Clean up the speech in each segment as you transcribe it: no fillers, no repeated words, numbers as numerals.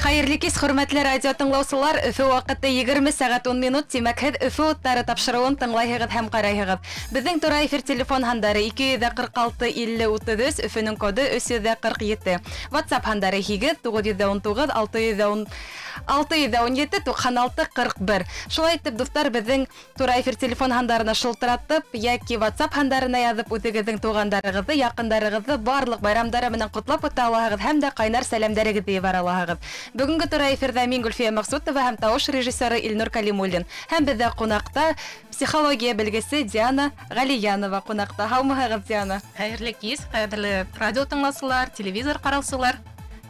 Хәйерле кис, хөрмәтле радио тыңлаусылар. Өфө ваҡыты 20 сәғәт 10 минут. Тимәк, һеҙ Өфө уттары тапшырыуын тыңлайһығыҙ һәм ҡарайһығыҙ. Беҙҙең тура эфир телефон һандары 246 50 33, Өфөнөң коды 347. WhatsApp һандары 8 919 610 617 96 41. Шулай итеп, дуҫтар, беҙҙең тура эфир телефон һандарына шылтыратып йәки WhatsApp һандарына яҙып үҙегеҙҙең туғандарығыҙҙы, яҡындарығыҙҙы барлыҡ байрамдары менән ҡотлап үтә алаһығыҙ һәм дә ҡайнар сәләмдәрегеҙҙе ебәрә алаһығыҙ. Бөгөнгө тура эфирҙа мин Гөлфиә Мәҡсүтова һәм тауыш режиссеры Илнур Калимуллин. Һәм беҙҙә ҡунаҡта психология белгесе Диана Ғәлиянова ҡунаҡта. Һаумыһығыҙ, Диана? Хәйерле кис, хәйерле радио тыңлаусылар, телевизор ҡараусылар.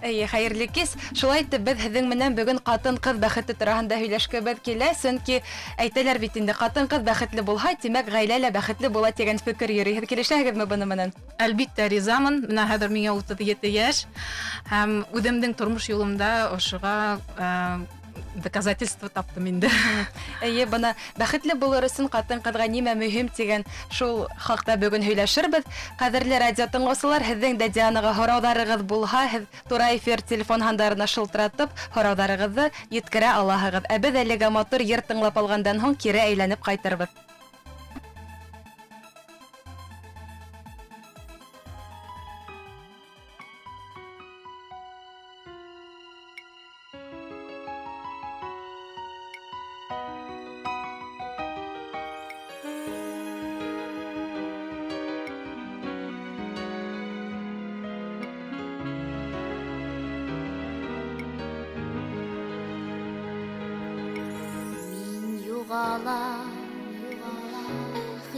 Эйе, хәйерле кис. Шулай итеп, беҙ һеҙҙең менән бөгөн ҡатын-ҡыҙ бәхете тураһында һөйләшкебеҙ килә, сөнки әйтәләр бит инде, ҡатын-ҡыҙ бәхетле булһа, тимәк, ғаилә лә бәхетле була тигән фекер йөрөй. Һеҙ килешәһегеҙме бының менән? Әлбиттә, ризамын. Бына хәҙер миңә 37 йәш һәм үҙемдең тормош юлымда ошоға доказательство таптым инде. Эйе, бына бәхетле булыр өсөн ҡатын-ҡыҙға нимә мөһим тигән шул хаҡта бөгөн һөйләшербеҙ. Ҡәҙерле радио тыңлаусылар, һеҙҙең дә Дианаға һорауҙарығыҙ булһа, һеҙ тура эфир телефон һандарына шылтыратып һорауҙарығыҙҙы еткерә алаһығыҙ. Ә беҙ әлегә матур йыр тыңлап алғандан һуң кире әйләнеп ҡайтырбыҙ.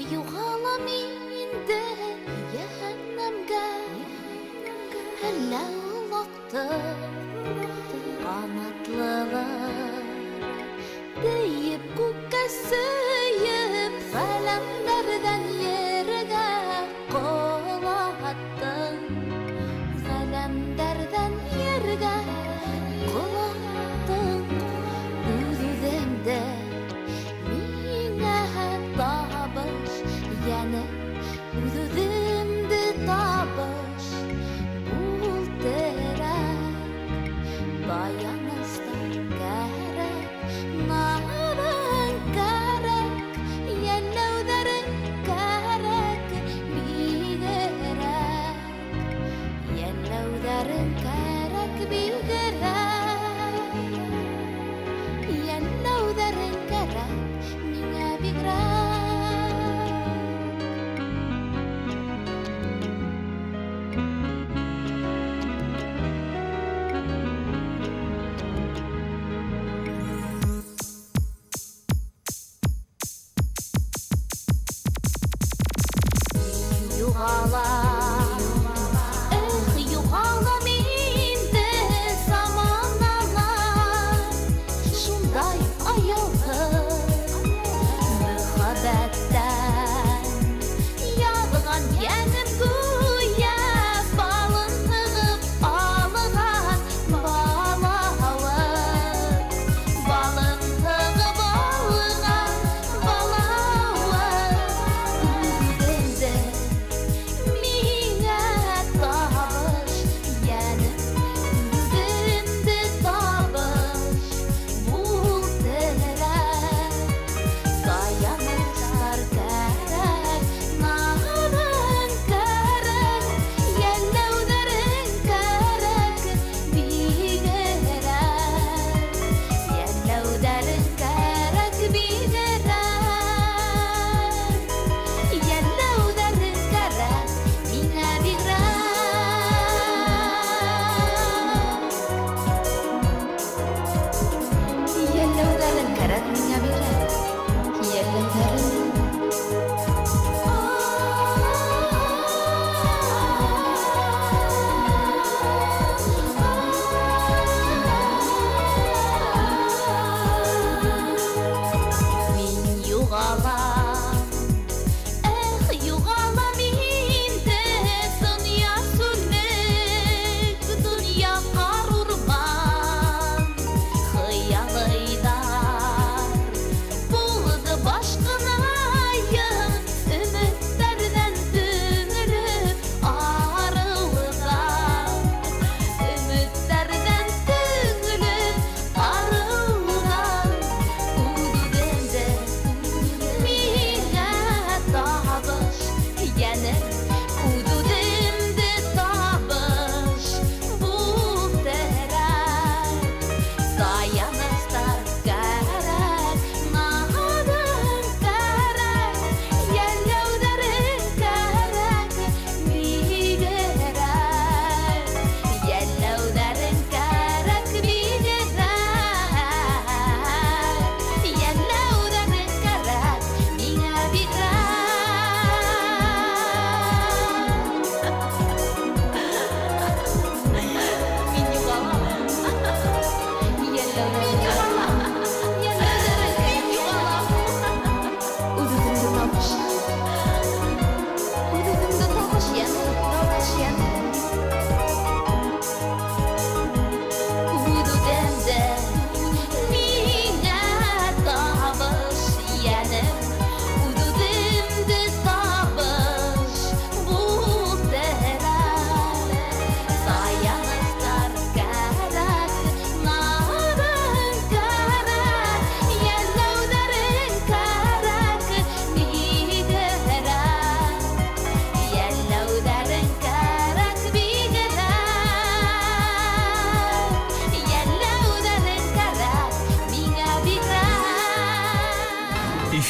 Юғалам инде йәһәннәмгә, әллә олаҡты ҡанатлылар тейеп күккә сөйөп, ғәләмдәрҙән ергә ҡолаттың, ғәләмдәрҙән ергә ҡолаттың, үҙ-үҙеңде үҙ-үҙемде табыш, ул терәк, таяныстар кәрәк, наҙың кәрәк, йәлләүҙәрең кәрәк, бигерәк, йәлләүҙәрең кәрәк, бигерәк, йәлләүҙәрең кәрәк, миңә бигерәк. Юғалам, эх, юғалам инде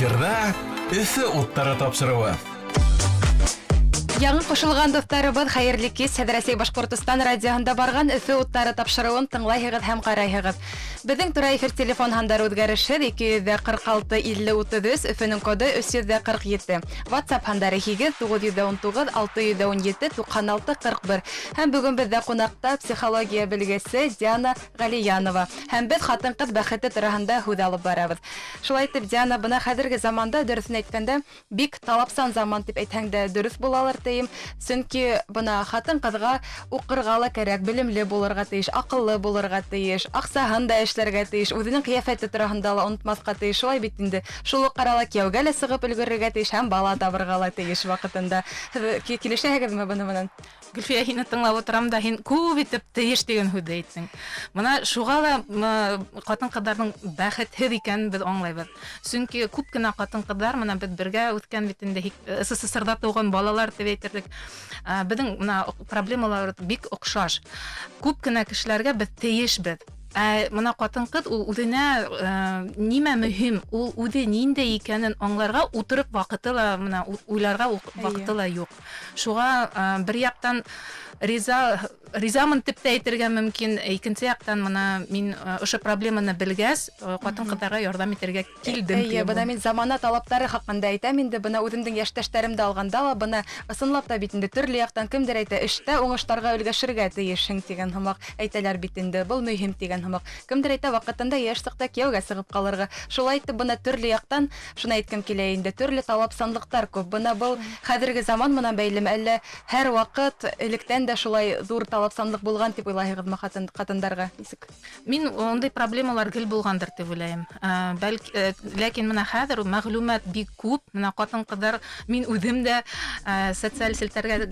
Эфирҙа Өфө уттары тапшырыуы. Яңы ҡушылған дуҫтарыбыҙ, хәйерле кис. Һеҙ Рәсәй Башҡортостан радиоһында барған Өфө уттары тапшырыуын тыңлайһығыҙ һәм ҡарайһығыҙ. Беҙҙең тура эфир телефон һандары үҙгәрешһеҙ: 246 50 33, Өфөнөң коды 347. WhatsApp һандары 8 919 617 96 41. Һәм бөгөн беҙҙә ҡунаҡта психология белгесе Диана Ғәлиянова. Һәм беҙ ҡатын-ҡыҙ бәхете тураһында һүҙ алып барабыҙ. Шулай итеп, Диана, бына хәҙерге заманда, дөрөҫөн әйткәндә, бик талапсан заман тип әйтһәң дә дөрөҫ булалыр тейем. Сөнки бына ҡатын-ҡыҙға уҡырға ла кәрәк, белемле булырға тейеш, аҡыллы булырға тейеш, аҡсаһын да эшләргә тейеш, үҙенең ҡиәфәте тураһында ла онотмаҫҡа тейеш. Шулай бит инде. Шул уҡ арала кейәүгә лә сығып өлгөрөргә тейеш һәм бала табырға ла тейеш ваҡытында. Һеҙ килешәһегеҙме бының менән? Гөлфиә, һине тыңлап ултырам да, һин күп итеп тейеш тигән һүҙҙе әйттең. Бына шуға ла ҡатын-ҡыҙҙарҙың бәхетһеҙ икәнен беҙ аңлайбыҙ. Сөнки күп кенә ҡатын-ҡыҙҙар, бына беҙ бергә үҫкән бит инде, СССР-ҙа тыуған балалар тип әйтерлек. Беҙҙең бына проблемалар бик оҡшаш. Күп кенә кешеләргә беҙ тейешбеҙ. Бына ҡатын-ҡыҙ ул үҙенә нимә мөһим, ул үҙе ниндәй икәнен аңларға ултырып ваҡыты ла, бына уйларға ваҡыты ла юҡ. Шуға бер яҡтан ризамын тип тә әйтергә мөмкин, икенсе яҡтан бына мин ошо проблеманы белгәс, ҡатын-ҡыҙҙарға ярҙам итергә килдем. Эйе, бына мин замана талаптары хаҡында әйтәм инде, бына үҙемдең йәштәштәремде алғанда ла, бына ысынлап та бит инде төрлө яҡтан кемдер әйтә, эштә уңыштарға өлгәшергә тейешһең тигән һымаҡ әйтәләр бит инде, был мөһим тигән һымаҡ. Кемдер әйтә, ваҡытында йәш саҡта кейәүгә сығып ҡалырға. Шулай итеп, бына төрлө яҡтан шуны әйткем килә инде, төрлө талапсанлыҡтар күп. Бына был хәҙерге заман менән бәйлеме, әллә һәр ваҡыт электән дә шулай ҙур талапсанлыҡ булған тип уйлайһығыҙмы ҡатындарға? Нисек? Мин ундай проблемалар гел булғандыр тип уйлайым. Бәлки, ләкин бына хәҙер мәғлүмәт бик күп. Бына ҡатын-ҡыҙҙар, мин үҙем дә социаль селтәргә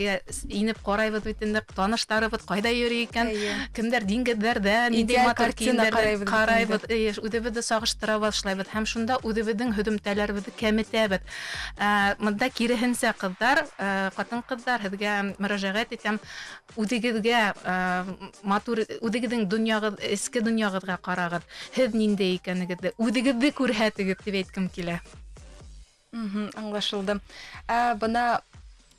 инеп ҡарайбыҙ бит инде, таныштарыбыҙ ҡайҙа йөрөй икән, кемдәр диңгеҙҙәрҙә, ниндәй матур кейемдәрҙе ҡарайбыҙ, үҙебеҙҙе сағыштыра башлайбыҙ һәм шунда үҙебеҙҙең һөҙөмтәләребеҙҙе кәметәбеҙ. Бында киреһенсә ҡыҙҙар, ҡатын-ҡыҙҙар, һеҙгә мөрәжәғәт итәм, үҙегеҙгә матур, үҙегеҙҙең донъяғыҙ, эске донъяғыҙға ҡарағыҙ, һеҙ ниндәй икәнегеҙҙе үҙегеҙҙе күрһәтегеҙ тип әйткем килә. Аңлашылды. Бына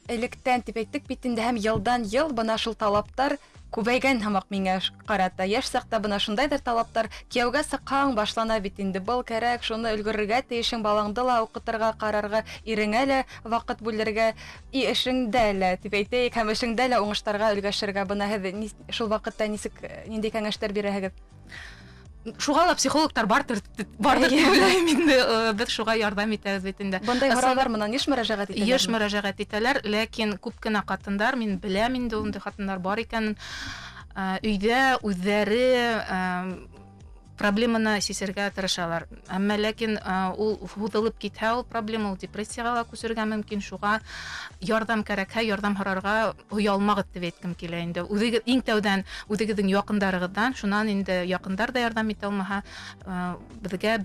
электән тип әйттек бит инде, һәм йылдан йыл бына шул талаптар күбәйгән һымаҡ миңә ҡарата. Йәш саҡта бына шундайҙыр талаптар, кейәүгә сыҡһаң башлана бит инде, был кәрәк, шуны өлгөрөргә тейешең, балаңды ла уҡытырға, ҡарарға, иреңә лә ваҡыт бүлергә, и эшеңдә лә тип әйтәйек, һәм эшеңдә лә уңыштарға өлгәшергә. Бына һеҙ шул ваҡытта нисек, ниндәй кәңәштәр бирәһегеҙ? Шуға ла психологтар бардыр тип уйлайым инде, беҙ шуға ярҙам итәбеҙ бит инде. Бындай һорауҙар менән йыш мөрәжәғәт итәләрме? Йыш мөрәжәғәт итәләр, ләкин күп кенә ҡатындар, мин беләм инде ундай ҡатындар бар икәнен, өйҙә үҙҙәре проблеманы сисергә тырышалар. Әммә ләкин ул һуҙылып китһә, ул проблема, ул депрессияға ла күсергә мөмкин. Шуға ярҙам кәрәкһә, ярҙам һорарға оялмағыҙ тип әйткем килә инде. Үҙегеҙ иң тәүҙән үҙегеҙҙең яҡындарығыҙҙан, шунан инде яҡындар да ярҙам итә алмаһа, беҙгә,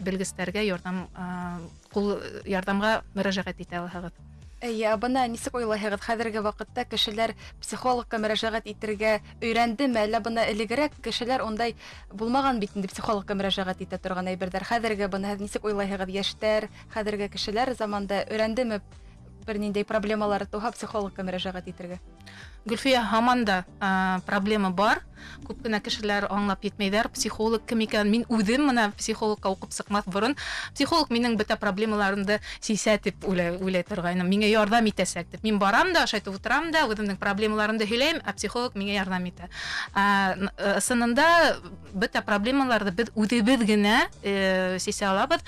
белгестәргә ярҙам, ҡул ярҙамға мөрәжәғәт итә алаһығыҙ. Эйе, бына нисек уйлайһығыҙ, хәҙерге ваҡытта кешеләр психологка мөрәжәғәт итергә өйрәндеме, әллә бына элегерәк кешеләр ундай булмаған бит инде психологка мөрәжәғәт итә торған әйберҙәр. Хәҙерге бына һеҙ нисек уйлайһығыҙ, йәштәр, хәҙерге кешеләр заманда өйрәндеме бер ниндәй проблемалары тыуһа психологка мөрәжәғәт итергә? Гөлфиә, һаман да проблема бар. Күп кенә кешеләр аңлап етмәйҙәр психолог кем икән. Мин үҙем бына психологка уҡып сыҡмаҫ борон психолог минең бөтә проблемаларымды сисә тип уйлай торғайным, миңә ярҙам итәсәк тип. Мин барам да, ошайтып ултырам да, үҙемдең проблемаларымды һөйләйем, ә психолог миңә ярҙам итә. Ысынында бөтә проблемаларҙы беҙ үҙебеҙ генә сисә алабыҙ.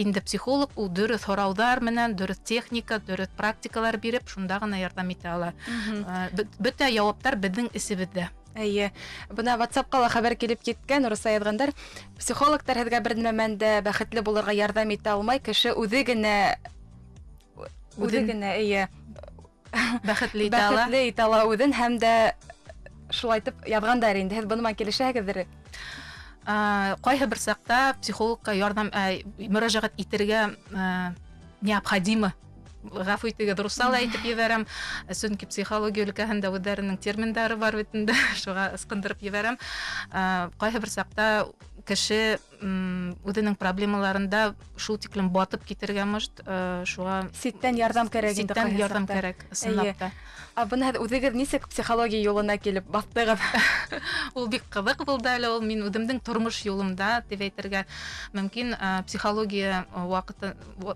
Инде психолог ул дөрөҫ һорауҙар менән, дөрөҫ техника, дөрөҫ практикалар биреп, шунда ғына ярҙам итә ала. Бөтә яуаптар беҙҙең эсебеҙҙә. Эйе, бына WhatsApp-ҡа ла хәбәр килеп киткән, урыҫса яҙғандар. Психологтар һеҙгә бер нәмән дә бәхетле булырға ярҙам итә алмай, кеше үҙе генә, эйе, бәхетле итә ала. Бәхетле итә ала үҙен, һәм дә шулай итеп яҙғандар инде. Һеҙ бының менән килешәһегеҙҙер? Ҡайһы бер саҡта психологка ярҙам, мөрәжәғәт итергә необходимо. Ғәфү итегеҙ, русса ла әйтеп ебәрәм, сөнки психология өлкәһендә үҙҙәренең терминдары бар бит инде, шуға ысҡындырып ебәрәм. Ҡайһы бер саҡта кеше үҙенең проблемаларында шул тиклем батып китергә может, шуға ситтән ярҙам кәрәк инде. Ситтән ярҙам кәрәк, ысынлап та. Ә бына һеҙ үҙегеҙ нисек психология юлына килеп баҫтығыҙ? Ул бик ҡыҙыҡ булды әле ул. Мин үҙемдең тормош юлымда тип әйтергә мөмкин, психология ваҡыты,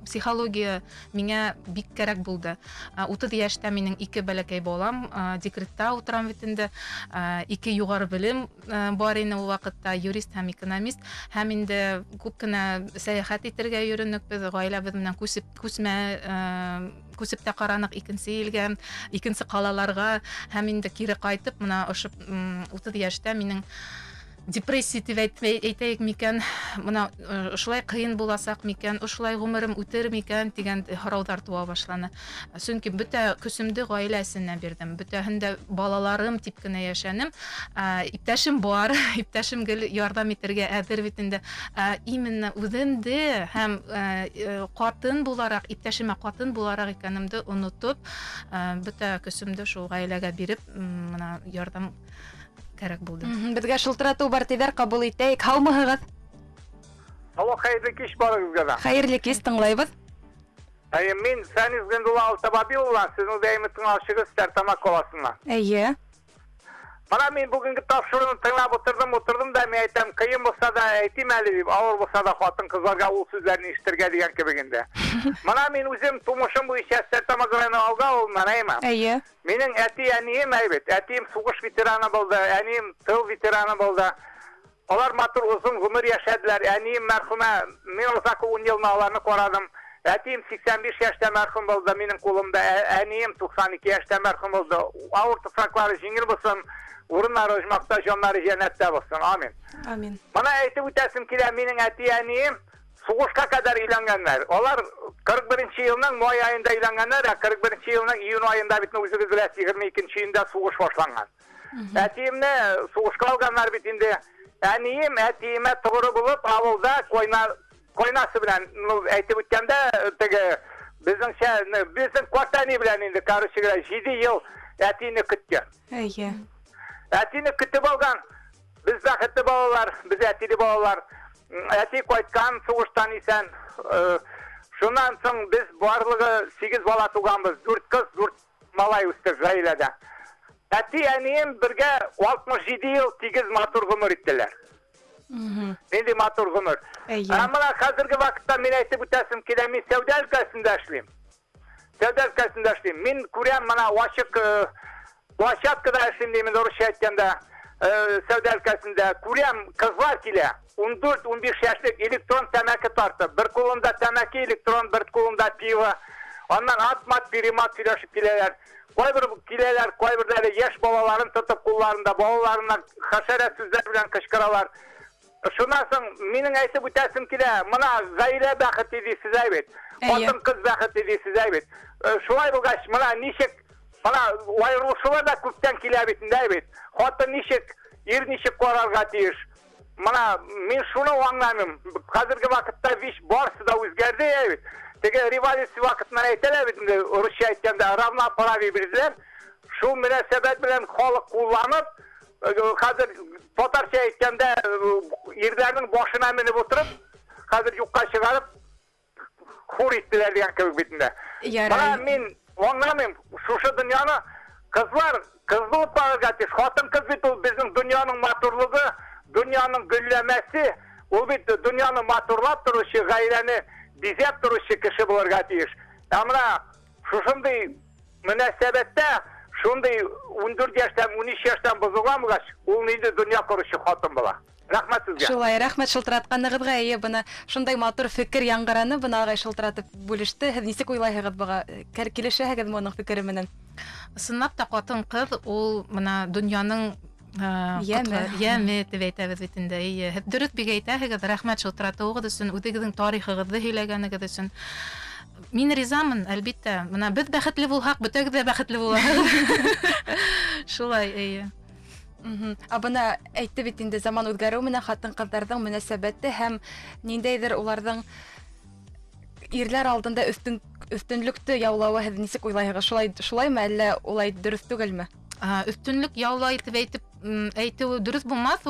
психология миңә бик кәрәк булды. 30 йәштә минең 2 бәләкәй балам, декретта ултырам бит инде, 2 юғары белем бар ине ул ваҡытта, юрист һәм экономист, һәм инде күп кенә сәйәхәт итергә йөрөнөк беҙ, ғаиләбеҙ менән күсеп тә ҡараныҡ икенсе илгә, икенсе ҡалаларға, һәм инде кире ҡайтып, мына ошо 30 йәштә минең депрессия тип әйтәйек микән, мына ошолай ҡыйын буласаҡ микән, ошолай ғүмерем үтер микән тигән һорауҙар тыуа башланы. Сөнки бөтә көсөмдө ғаилә эсенә бирҙем, бөтәһен дә балаларым тип кенә йәшәнем. Иптәшем бар, иптәшем гел ярҙам итергә әҙер бит инде. Именно үҙемде һәм ҡатын булараҡ, иптәшемә ҡатын булараҡ икәнемде онотоп, бөтә көсөмдө шул ғаиләгә биреп, мына ярҙам кәрәк булды. Беҙгә шылтыратыу бар тиҙәр, ҡабул итәйек. Һаумыһығыҙ? Алло, хәйерле кис барығыҙға ла. Хәйерле кис, тыңлайбыҙ. Әйе, мин Фәнис Ғиндулла Алтабабиловна, һеҙҙең даими тыңлаусығыҙ Стәртамаҡ ҡаласынан. Эйе. Бына мин бөгөнгө тапшырыуны тыңлап ултырҙым, да мин әйтәм, ҡыйын булһа да әйтим әле тип, ауыр булһа да ҡатын-ҡыҙҙарға ул һүҙҙәрен ишетергә тигән кебек инде. Бына мин үҙем тумышым буйынса Стәртамаҡ районы Алға ауылынан, әйме? Эйе. Минең әти-әнием әйбәт. Әтием һуғыш ветераны булды, әнием тыл ветераны булды. Алар матур оҙон ғүмер йәшәделәр. Әнием мәрхүмә, мин оҙаҡ 10 йылны аларны ҡараным. Әтием 85 йәштә мәрхүм булды минең ҡулымда. Әнием 92 йәштә мәрхүм булды. Ауыр тупраҡлары еңел булсын, урыннары ожмахта, жаннары йәннәттә булсын. Амин. Амин. Бына әйтеп үтәсем килә, минең әти-әнием һуғышҡа ҡәҙәр өйләнгәндәр. Алар 41 йылның май айында өйләнгәндәр, ә 41 йылның июнь айында бит үҙегеҙ беләһегеҙ, 22 июньдә һуғыш башланған. Әтиемне һуғышҡа алғандар бит инде. Әнием әтиемә тоғро булып ауылда ҡойнасы менән, әйтеп үткәндә, теге беҙҙеңсә, беҙҙең ҡартәни белән инде, короче говоря, 7 йыл әтине көткән. Эйе. Әтине көтөп алған. Беҙ бәхетле балалар, беҙ әтиле балалар. Әти ҡайтҡан һуғыштан иҫән. Шунан һуң беҙ барлығы 8 бала туғанбыҙ. 4 ҡыҙ, 4 малай үҫтек ғаиләдә. Әти әнием бергә 67 йыл тигеҙ матур ғүмер иттеләр. Ниндәй матур ғүмер. Ә мына хәҙерге ваҡытта мин әйтеп үтәсем килә, мин сәүҙә өлкәһендә эшләйем. Сәүҙә өлкәһендә эшләйем. Мин күрәм, мына ашыҡ площадкада эшләйем деймен, урыҫса әйткәндә, сәүҙә өлкәһендә. Күрәм, ҡыҙҙар килә. 14-15 йәшлек электрон тәмәке тартып, бер ҡулында тәмәке электрон, бер ҡулында пиво. Аннан ат-мат, перемат һөйләшеп киләләр. Ҡайбер киләләр, ҡайберҙәре йәш балаларын тотоп ҡулларында, балаларына хәшәрәт һүҙҙәр белән ҡышҡыралар. Шунан һуң минең әйтеп үтәсем килә, мына ғаилә бәхете тиһегеҙ әйбәт, ҡатын-ҡыҙ бәхете тиһегеҙ әйбәт. Шулай булғас, мына нисек, мына айырылышыулар ҙа күптән килә бит инде әйбәт. Ҡатын нисек, ир нисек ҡарарға тейеш. Мына мин шуны аңламайым. Хәҙерге ваҡытта виш барыһы да үҙгәрҙе әйбәт. Теге революция ваҡытынан әйтәләр бит инде, урыҫса әйткәндә, равноправие бирҙеләр. Шул мөнәсәбәт белән халыҡ ҡулланып, хәҙер татарса әйткәндә, ирҙәрҙең башына менеп ултырып, хәҙер юҡҡа сығарып хур иттеләр тигән кеүек бит инде. Мына мин аңламайым, шушы донъяны ҡыҙҙар ҡыҙ булып барырға тейеш. Ҡатын-ҡыҙ бит ул беҙҙең донъяның матурлығы, донъяның гөлләмәсе, ул бит донъяны матурлап тороусы, ғаиләне биҙәп тороусы кеше булырға тейеш. Ә мына шушындай мөнәсәбәттә, шундай 14 йәштән, 13 йәштән боҙолған булғас, ул ниндәй донъя ҡороусы ҡатын була. Рәхмәт һеҙгә. Шулай, рәхмәт шылтыратҡанығыҙға. Эйе, бына шундай матур фекер яңғыраны, бына ағай шылтыратып бүлеште. Һеҙ нисек уйлайһығыҙ быға? Килешәһегеҙме уның фекере менән? Ысынлап та ҡатын-ҡыҙ ул мына донъяның йәме тип әйтәбеҙ бит инде. Эйе, һеҙ дөрөҫ бик әйтәһегеҙ. Рәхмәт шылтыратыуығыҙ өсөн, үҙегеҙҙең тарихығыҙҙы һөйләгәнегеҙ өсөн. Мин ризамын, әлбиттә. Мына беҙ бәхетле булһаҡ, бөтәгеҙ ҙә бәхетле булаһығыҙ. Шулай, эйе. Ә бына әйтте бит инде, заман үҙгәреү менән ҡатын-ҡыҙҙарҙың мөнәсәбәте һәм ниндәйҙер уларҙың ирләр алдында өҫтөнлөктө яулауы һеҙ нисек уйлайһығыҙ? Шулаймы әллә улай дөрөҫ түгелме? Өҫтөнлөк яулай тип әйтеүе дөрөҫ булмаҫ,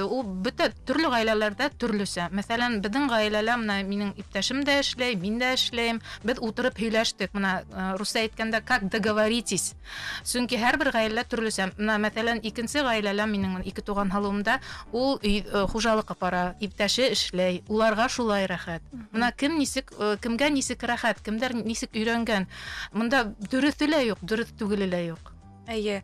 ул бөтә төрлө ғаиләләрҙә төрлөсә. Мәҫәлән, беҙҙең ғаиләлә мына минең иптәшем дә эшләй, мин дә эшләйем. Беҙ ултырып һөйләштек. Мына русса әйткәндә, как договоритесь. Сөнки һәр бер ғаилә төрлөсә. Мына мәҫәлән, икенсе ғаиләлә минең ике туған һалыуымда ул хужалыҡ апара, иптәше эшләй. Уларға шулай рәхәт. Мына кем нисек, кемгә нисек рәхәт, кемдәр нисек өйрәнгән. Мында дөрөҫө лә юҡ, дөрөҫ түгеле лә юҡ. Эйе,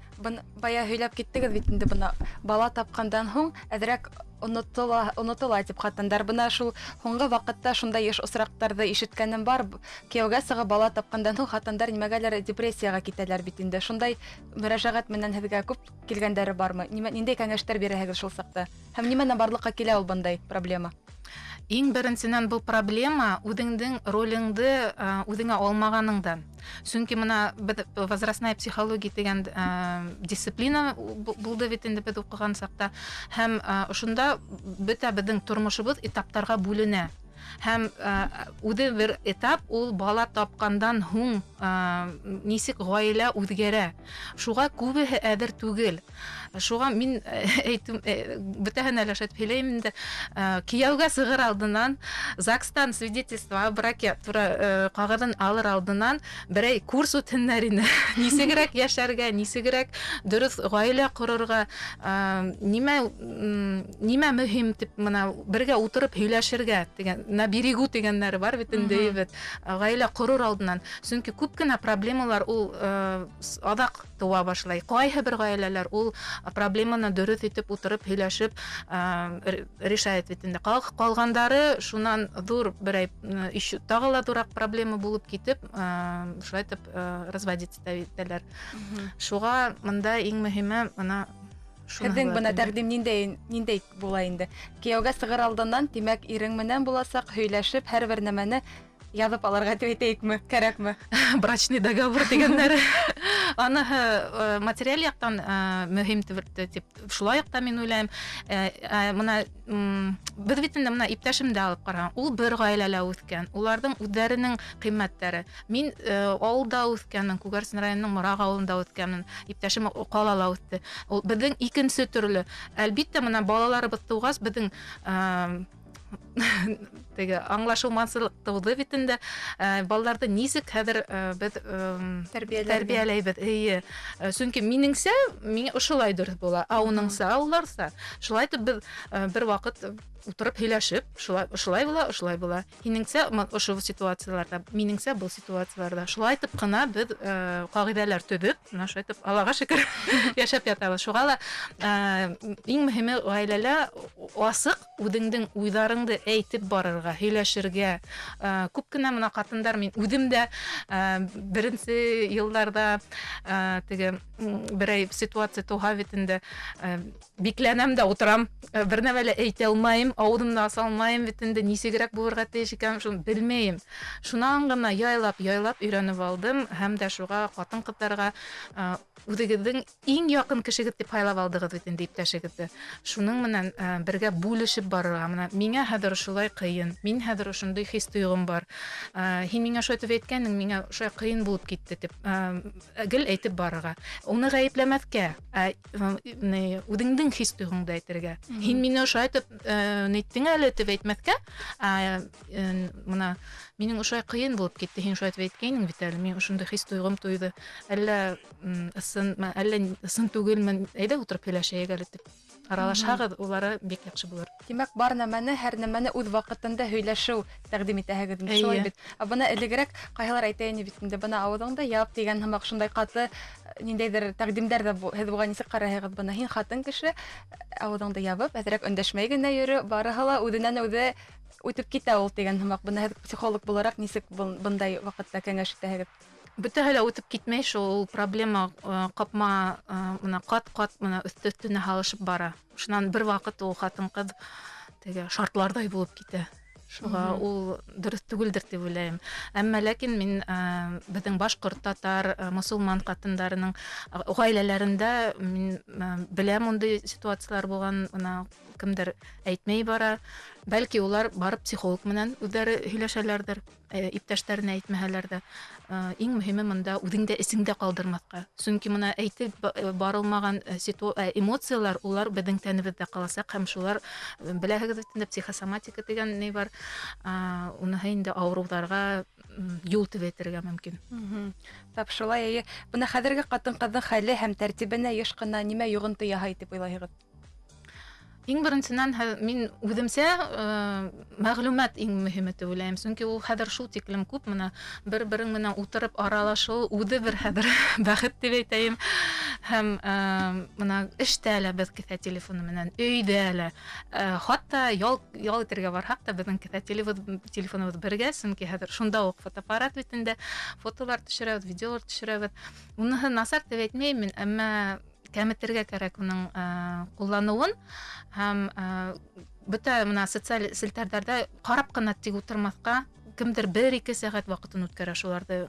бая һөйләп киттегеҙ бит инде, бына бала тапҡандан һуң әҙерәк онотола тип ҡатындар. Бына шул һуңғы ваҡытта шундай йыш осраҡтарҙы ишеткәнем бар. Кейәүгә сығып бала тапҡандан һуң ҡатындар нимәгәлер депрессияға китәләр бит инде. Шундай мөрәжәғәт менән һеҙгә күп килгәндәре бармы? Ниндәй кәңәштәр бирәһегеҙ шул саҡта? Һәм нимәнән барлыҡҡа килә ул бындай проблема? Иң беренсенән был проблема үҙеңдең ролеңде үҙеңә алмағаныңдан. Сөнки мына беҙ возрастная психология тигән дисциплина булды бит инде беҙ уҡыған саҡта. Һәм ошонда бөтә беҙҙең тормошобоҙ этаптарға бүленә. Һәм үҙе бер этап ул бала тапҡандан һуң нисек ғаилә үҙгәрә. Шуға күбеһе әҙер түгел. Шуға мин әйтем, бөтәһенә лә шулай һөйләйем инде. Кейәүгә сығыр алдынан ЗАГСтан свидетельство о браке тура ҡағыҙын алыр алдынан берәй курс үтһеннәр ине. Нисегерәк йәшәргә, нисегерәк дөрөҫ ғаилә ҡорорға, нимә мөһим тип мына бергә ултырып һөйләшергә тигән, на берегу тигәннәре бар бит инде, бит ғаилә ҡорор алдынан. Сөнки күп кенә проблемалар ул аҙаҡ тыуа башлай. Ҡайһы бер ғаиләләр ул проблеманы дөрөҫ итеп ултырып һөйләшеп решает бит инде. Ҡалғандары шунан ҙур берәй тағы ла ҙурыраҡ проблема булып китеп, шулай итеп разводиться итәләр. Шуға мында иң мөһиме мына Һеҙҙең бына тәҡдим ниндәй була инде? Кейәүгә сығыр алдынан, тимәк, ирең менән буласаҡ һөйләшеп, һәр бер нәмәне яҙып алырға тип әйтәйекме, кәрәкме? Брачный договор тигәндәре. Аныһы материаль яҡтан мөһим тип шулай яҡта мин уйлайым. Мына беҙ бит инде мына иптәшемде алып ҡараһаң, ул бер ғаиләлә үҫкән, уларҙың үҙҙәренең ҡиммәттәре. Мин ауылда үҫкәнмен, Күгәрсен районының Мораҡ ауылында үҫкәнмен, иптәшем ҡалала үҫте. Ул беҙҙең икенсе төрлө. Әлбиттә, мына балаларыбыҙ тыуғас, беҙҙең теге аңлашылмаслыҡ тыуҙы бит инде. Балаларҙы нисек хәҙер беҙ тәрбиәләйбеҙ. Эйе. Сөнки минеңсә, миңә ошолай дөрөҫ була, ә уныңса, уларса. Шулай итеп беҙ бер ваҡыт ултырып һөйләшеп, шулай була, ошолай була. Һинеңсә ошо ситуацияларҙа, минеңсә был ситуацияларҙа. Шулай итеп ҡына беҙ ҡағиҙәләр төҙөп, мына шулай итеп Аллаға шөкөр йәшәп ятабыҙ. Шуға ла иң мөһиме ғаиләлә асыҡ үҙеңдең уйҙарыңды әйтеп барырға, һөйләшергә. Күп кенә мына ҡатындар, мин үҙем дә беренсе йылдарҙа теге берәй ситуация тыуһа бит инде, бикләнәм дә ултырам, бер нәмә лә әйтә алмайым, ауыҙымды аса алмайым бит инде, нисегерәк булырға тейеш икән, шуны белмәйем. Шунан ғына яйлап-яйлап өйрәнеп алдым, һәм дә шуға ҡатын-ҡыҙҙарға үҙегеҙҙең иң яҡын кешегеҙ тип һайлап алдығыҙ бит инде иптәшегеҙҙе. Шуның менән бергә бүлешеп барырға. Мына миңә хәҙер ошолай ҡыйын, мин хәҙер ошондай хис-тойғом бар. Һин миңә шулай итеп әйткәнең, миңә шулай ҡыйын булып китте тип гел әйтеп барырға. Уны ғәйепләмәҫкә, үҙеңдең хис-тойғоңдо әйтергә. Һин мине ошолай итеп әйттең әле тип әйтмәҫкә, мына минең ошолай ҡыйын булып китте, һин шулай итеп әйткәйнең бит әле, мин ошондай хис-тойғом тойҙо. Әллә ысын, әллә ысын түгелмен, әйҙә ултырып һөйләшәйек әле тип аралашһағыҙ, улары бик яҡшы булыр. Тимәк, бар нәмәне, һәр нәмәне үҙ ваҡытында һөйләшеү тәҡдим итәһегеҙ, шулай бит. Ә бына элегерәк ҡайһылар әйтә ине бит инде, бына ауыҙыңды яп тигән һымаҡ шундай ҡаты ниндәйҙер тәҡдимдәр ҙә, һеҙ быға нисек ҡарайһығыҙ? Бына һин ҡатын кеше, ауыҙыңды ябып, әҙерәк өндәшмәй генә йөрө, барыһы ла үҙенән үҙе үтеп китә ул тигән һымаҡ. Бына һеҙ психолог булараҡ нисек бындай ваҡытта кәңәш итәһегеҙ? Бөтәһе лә үтеп китмәй шул, ул проблема ҡапма, мына ҡат-ҡат мына өҫтө-өҫтөнә һалышып бара. Шунан бер ваҡыт ул ҡатын-ҡыҙ теге шартларҙай булып китә. Шуға ул дөрөҫ түгелдер тип уйлайым. Әммә ләкин мин беҙҙең башҡорт, татар, мосолман ҡатындарының ғаиләләрендә мин беләм ундай ситуациялар булған, мына кемдер әйтмәй бара. Бәлки улар барып психолог менән үҙҙәре һөйләшәләрҙер, иптәштәренә әйтмәһәләр ҙә. Иң мөһиме мында үҙеңдә эсеңдә ҡалдырмаҫҡа. Сөнки мына әйтеп барылмаған эмоциялар улар беҙҙең тәнебеҙҙә ҡаласаҡ һәм шулар беләһегеҙ бит инде психосоматика тигән ни бар, уныһы инде ауырыуҙарға юл тип әйтергә мөмкин. Тап шулай, эйе. Бына хәҙерге ҡатын-ҡыҙҙың хәле һәм тәртибенә йыш ҡына нимә йоғонто яһай тип уйлайһығыҙ? Иң беренсенән мин үҙемсә мәғлүмәт иң мөһиме тип уйлайым. Сөнки ул хәҙер шул тиклем күп, мына бер-берең менән ултырып аралашыу үҙе бер хәҙер бәхет тип әйтәйем. Һәм мына эштә лә беҙ кеҫә телефоны менән, өйҙә лә, хатта ял итергә барһаҡ та беҙҙең кеҫә телефоныбыҙ бергә, сөнки хәҙер шунда уҡ фотоаппарат бит инде, фотолар төшөрәбеҙ, видеолар төшөрәбеҙ. Уныһы насар тип әйтмәйем мин, әммә кәметергә кәрәк уның ҡулланыуын һәм бөтә мына социаль селтәрҙәрҙә ҡарап ҡына тик ултырмаҫҡа. Кемдер 1-2 сәғәт ваҡытын үткәрә шуларҙы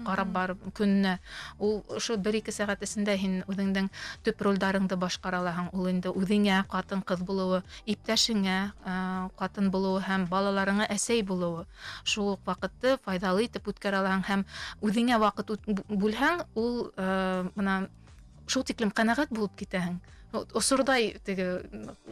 ҡарап барып көнөнә. Ул ошо 1-2 сәғәт эсендә һин үҙеңдең төп ролдарыңды башҡара алаһың. Ул инде үҙеңә ҡатын-ҡыҙ булыуы, иптәшеңә ҡатын булыуы һәм балаларыңа әсәй булыуы. Шул уҡ ваҡытты файҙалы итеп үткәрә алаһың һәм үҙеңә ваҡыт бүлһәң, ул мына шул тиклем ҡәнәғәт булып китәһең. Осорҙай теге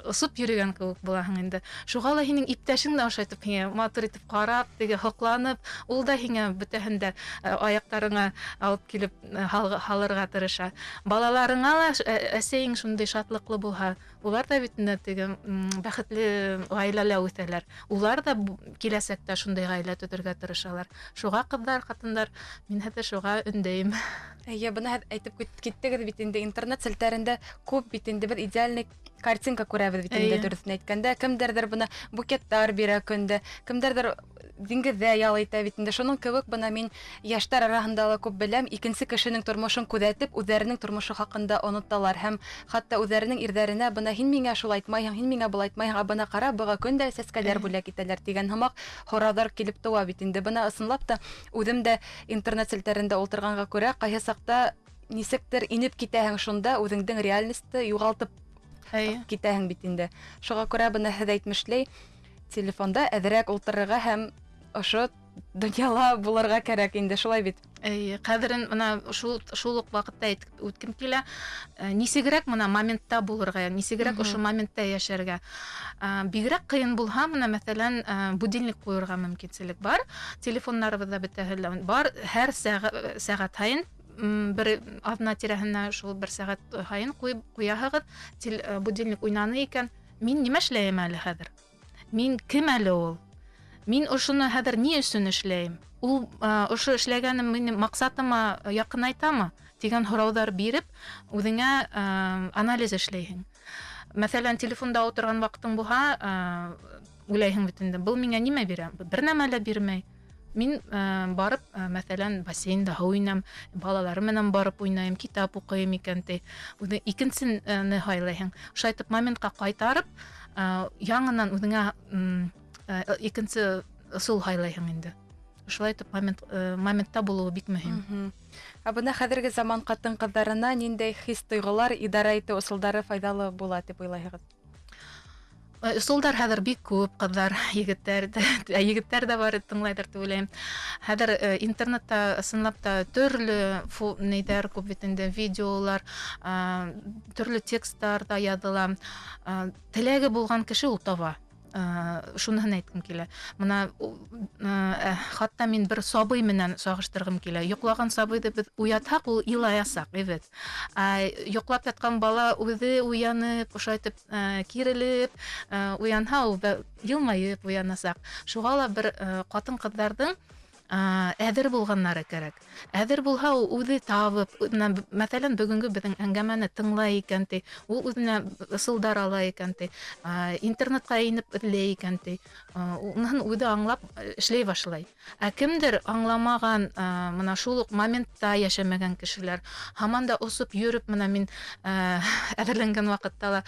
осоп йөрөгән кеүек булаһың инде. Шуға ла һинең иптәшең дә ошайтып һиңә матур итеп ҡарап, теге һоҡланып, ул да һиңә бөтәһен дә аяҡтарыңа алып килеп һалырға тырыша. Балаларыңа ла әсәйең шундай шатлыҡлы булһа, улар ҙа бит инде теге бәхетле ғаиләлә үҫәләр. Улар ҙа киләсәктә шундай ғаилә төҙөргә тырышалар. Шуға ҡыҙҙар, ҡатындар, мин хәҙер шуға өндәйем. Эйе, бына һеҙ әйтеп киттегеҙ бит инде, интернет селтәрендә күп бит инде беҙ идеальный картинка күрәбеҙ бит инде, дөрөҫөн әйткәндә, кемдәрҙер бына букеттар бирә көндә, кемдәрҙер диңгеҙҙә ял итә бит инде. Шуның кеүек бына мин йәштәр араһында ла күп беләм, икенсе кешенең тормошон күҙәтеп, үҙҙәренең тормошо хаҡында оноталар һәм хатта үҙҙәренең ирҙәренә бына һин миңә шул айтмайһың, һин миңә был айтмайһың, ә бына ҡара, быға көн дә сәскәләр бүләк итәләр тигән һымаҡ һорауҙар килеп тыуа бит инде. Бына ысынлап та үҙем дә интернет селтәрендә ултырғанға күрә ҡайһы саҡта нисектер инеп китәһең шунда, үҙеңдең реальносты юғалтып китәһең бит инде. Шуға күрә бына һеҙ әйтмешләй, телефонда әҙерәк ултырырға һәм ошо донъяла булырға кәрәк инде, шулай бит? Ҡәҙерен бына шул уҡ ваҡытта әйтеп үткем килә, нисегерәк бына моментта булырға, нисегерәк ошо моментта йәшәргә. Бигерәк ҡыйын булһа, бына мәҫәлән, будильник ҡуйырға мөмкинселек бар, телефондарыбыҙҙа бөтәһе лә бар, һәр сәғәт һайын бер аҙна тирәһенә шул бер сәғәт һайын ҡуяһығыҙ, будильник уйнаны икән, мин нимә эшләйем әле хәҙер? Мин кем әле ул? Мин ошоно хәҙер ни өсөн эшләйем? Ул ошо эшләгәнем минең маҡсатыма яҡынайтамы? Тигән һорауҙар биреп, үҙеңә анализ эшләйһең. Мәҫәлән, телефонда ултырған ваҡытың булһа, уйлайһың бит инде, был миңә нимә бирә? Бер нәмә лә бирмәй. Мин барып, мәҫәлән, бассейнда һыу инәм, балаларым менән барып уйнайым, китап уҡыйым икән ти. Үҙе икенсене һайлайһың. Шулай итеп моментҡа ҡайтарып, яңынан үҙеңә икенсе ысул һайлайһың инде. Шулай итеп моментта булыуы бик мөһим. Ә бына хәҙерге заман ҡатын-ҡыҙҙарына ниндәй хис-тойғолар идара итеү ысулдары файҙалы була тип уйлайһығыҙ? Ысулдар хәҙер бик күп, ҡыҙҙар, егеттәр ҙә, егеттәр ҙә бар, тыңлайҙыр тип уйлайым. Хәҙер интернетта ысынлап та төрлө нейҙәр күп бит инде, видеолар, төрлө тексттар ҙа яҙыла. Теләге булған кеше ул таба. Шуныһын әйткем килә. Мына хатта мин бер сабый менән сағыштырғым килә. Йоҡлаған сабыйҙы беҙ уятһаҡ, ул илаясаҡ, эвет. Йоҡлап ятҡан бала үҙе уянып, ошайтып кирелеп уянһа, ул йылмайып уянасаҡ. Шуға ла бер ҡатын-ҡыҙҙарҙың әҙер булғаннары кәрәк. Әҙер булһа, ул үҙе табып, мәҫәлән, бөгөнгө беҙҙең әңгәмәне тыңлай икән ти, ул үҙенә ысулдар ала икән ти, интернетҡа инеп эҙләй икән ти, уныһын үҙе аңлап эшләй башлай. Ә кемдер аңламаған, мына шул уҡ моментта йәшәмәгән кешеләр, һаман да осоп йөрөп, мына мин әҙерләнгән ваҡытта ла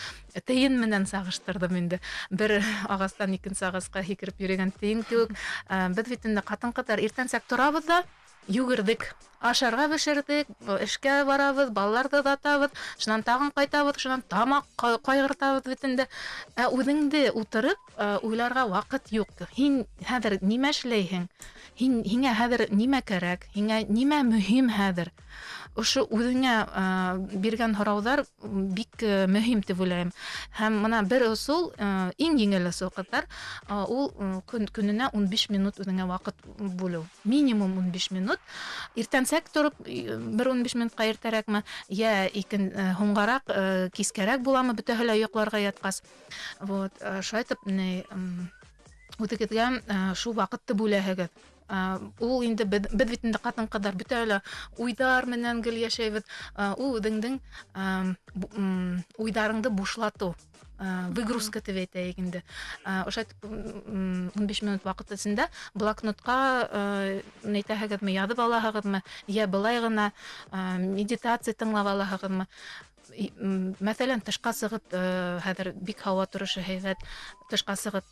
тейен менән сағыштырҙым инде. Бер ағастан икенсе ағасҡа һикереп йөрөгән тейен кеүек. Беҙ бит инде ҡатын-ҡыҙҙар иртәнсәк торабыҙ ҙа, Йүгерҙек, ашарға бешерҙек, эшкә барабыҙ, балаларҙы оҙатабыҙ, шунан тағын ҡайтабыҙ, шунан тамаҡ ҡайғыртабыҙ бит инде. Ә үҙеңде ултырып уйларға ваҡыт юҡ. Һин хәҙер нимә эшләйһең? Һиңә хәҙер нимә кәрәк? Һиңә нимә мөһим хәҙер? Ошо үҙеңә биргән һорауҙар бик мөһим тип уйлайым. Һәм мына бер ысул, иң еңел ысул, ҡыҙҙар, ул көнөнә 15 минут үҙеңә ваҡыт бүлеү. Минимум 15 минут. Иртәнсәк тороп бер 15 минутҡа иртәрәкме, йә һуңғараҡ, кискәрәк буламы, бөтәһе лә йоҡларға ятҡас. Вот, шулай итеп үҙегеҙгә шул ваҡытты бүләһегеҙ. Ул инде беҙ бит инде ҡатын-ҡыҙҙар бөтә лә уйҙар менән гел йәшәйбеҙ. Ул үҙеңдең уйҙарыңды бушлатыу, выгрузка тип әйтәйек инде. Ошо 15 минут ваҡыт эсендә блокнотҡа әйтәһегеҙме, яҙып алаһығыҙмы, йә былай ғына медитация тыңлап алаһығыҙмы? Мәҫәлән, тышҡа сығып, хәҙер бик һауа торошо һәйбәт, тышҡа сығып,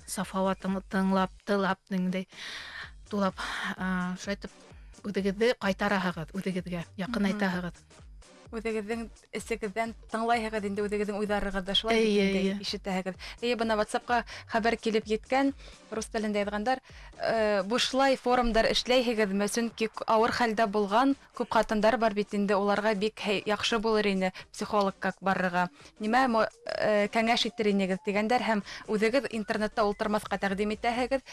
саф һауа тыңлап, тылап, ниндәй тулап, шулай итеп үҙегеҙҙе ҡайтараһығыҙ, үҙегеҙгә яҡынайтаһығыҙ. Үҙегеҙҙең эсегеҙҙән тыңлайһығыҙ инде, үҙегеҙҙең уйҙарығыҙҙы шулай инде ишетәһегеҙ. Эйе, бына WhatsApp-ҡа хәбәр килеп еткән, рус телендә яҙғандар, бушлай форумдар эшләйһегеҙме? Сөнки ауыр хәлдә булған күп ҡатындар бар бит инде, уларға бик яҡшы булыр ине психологҡа барырға. Нимә кәңәш итер инегеҙ тигәндәр, һәм үҙегеҙ интернетта ултырмаҫҡа тәҡдим итәһегеҙ.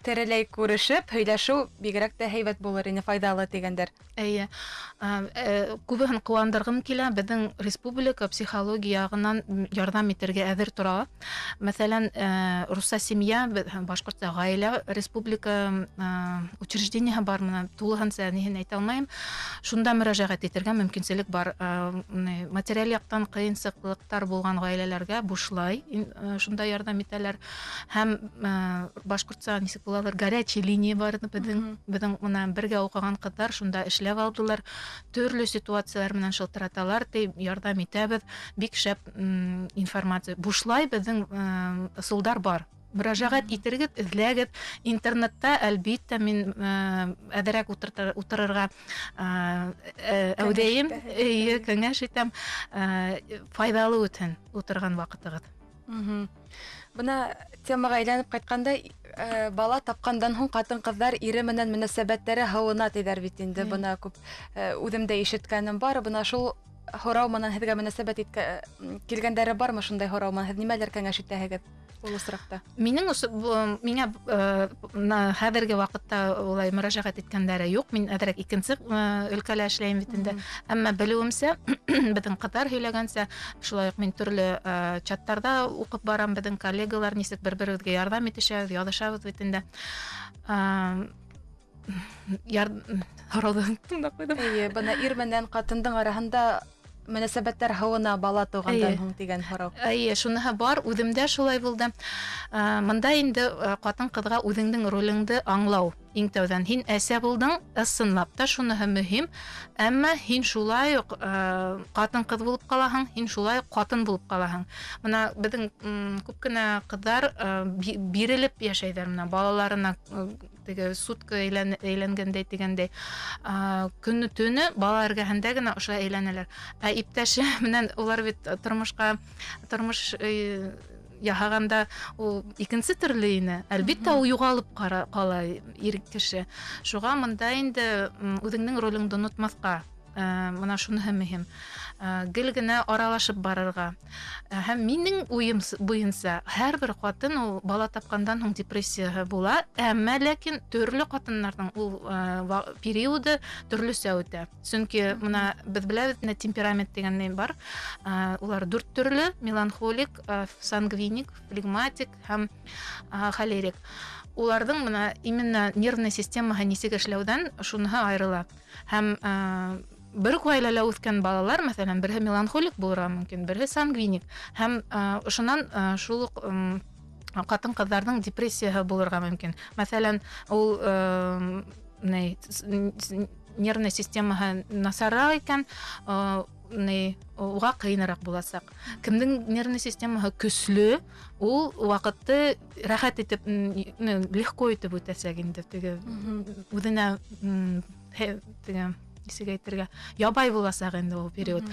Тереләй күрешеп, һөйләшеү бигерәк тә һәйбәт булыр ине, файҙалы тигәндәр. Эйе, күбеһен ҡыуандырғым килә, беҙҙең республика психология яғынан ярҙам итергә әҙер тора. Мәҫәлән, русса семья, башҡортса ғаилә республика учреждениеһы бар, мына тулыһынса ниһен әйтә алмайым. Шунда мөрәжәғәт итергә мөмкинселек бар. Материаль яҡтан ҡыйынсыҡлыҡтар булған ғаиләләргә бушлай шунда ярҙам итәләр. Һәм башҡортса нисек булалар, горячий линия бар беҙҙең мына бергә уҡыған ҡыҙҙар шунда эшләп алдылар, төрлө ситуациялар менән шылтыраталар, ти ярҙам итәбеҙ, бик шәп информация. Бушлай беҙҙең ысулдар бар. Мөрәжәғәт итергеҙ, эҙләгеҙ. Интернетта, әлбиттә, мин әҙерәк ултырырға әүҙәйем, эйе, кәңәш итәм, файҙалы үтһен ултырған ваҡытығыҙ. Бына темаға әйләнеп ҡайтҡанда, бала тапҡандан һуң ҡатын-ҡыҙҙар ире менән мөнәсәбәттәре һыуына тиҙәр бит инде. Бына күп үҙем дә ишеткәнем бар. Бына шул һорау менән һеҙгә мөнәсәбәт килгәндәре бармы, шундай һорау менән һеҙ нимәләр кәңәш итәһегеҙ ул осраҡта? Миңә хәҙерге ваҡытта улай мөрәжәғәт иткәндәре юҡ. Мин әҙерәк икенсе өлкәлә эшләйем бит инде. Әммә белеүемсә, беҙҙең ҡыҙҙар һөйләгәнсә, шулай уҡ мин төрлө чаттарҙа уҡып барам, беҙҙең коллегалар нисек бер-беребеҙгә ярҙам итешәбеҙ, яҙышабыҙ бит инде. Һорауҙы тыңлап ҡуйҙым. Эйе, бына ир менән ҡатындың араһында мөнәсәбәттәр һыуына бала тыуғандан һуң тигән һорау. Эйе, шуныһы бар, үҙемдә шулай булды. Мында инде ҡатын-ҡыҙға үҙеңдең ролеңде аңлау иң тәүҙән. Һин әсә булдың, ысынлап та шуныһы мөһим, әммә һин шулай уҡ ҡатын-ҡыҙ булып ҡалаһың, һин шулай уҡ ҡатын булып ҡалаһың. Мына беҙҙең күп кенә ҡыҙҙар бирелеп йәшәйҙәр, мына балаларына теге сутка әйләнгәндәй тигәндәй, көнө төнө бала эргәһендә генә ошолай әйләнәләр. Ә иптәше менән улар бит тормош яһағанда ул икенсе төрлө ине. Әлбиттә, ул юғалып ҡала ир кеше. Шуға мында инде үҙеңдең ролеңде онотмаҫҡа, мына шуныһы мөһим. Гел генә аралашып барырға. Һәм минең уйым буйынса, һәр бер ҡатын ул бала тапҡандан һуң депрессияһы була, әммә ләкин төрлө ҡатыннарҙың ул периоды төрлөсә үтә. Сөнки мына беҙ беләбеҙ, менә темперамент тигән ни бар. Улар дүрт төрлө: меланхолик, сангвиник, флегматик һәм холерик. Уларҙың мына именно нервная системаһы нисек эшләүҙән шуныһы айырыла. Һәм бер үк ғаиләлә үҫкән балалар, мәҫәлән, береһе меланхолик булырға мөмкин, береһе сангвиник. Һәм ошонан шул уҡ ҡатын-ҡыҙҙарҙың депрессияһы булырға мөмкин. Мәҫәлән, ул нервная системаһы насарыраҡ икән, не уға ҡыйыныраҡ буласаҡ. Кемдең нервный системаһы көслө, ул ваҡытты рәхәт итеп, легко итеп үтәсәк инде. Теге үҙенә теге нисек әйтергә, ябай буласаҡ инде ул период.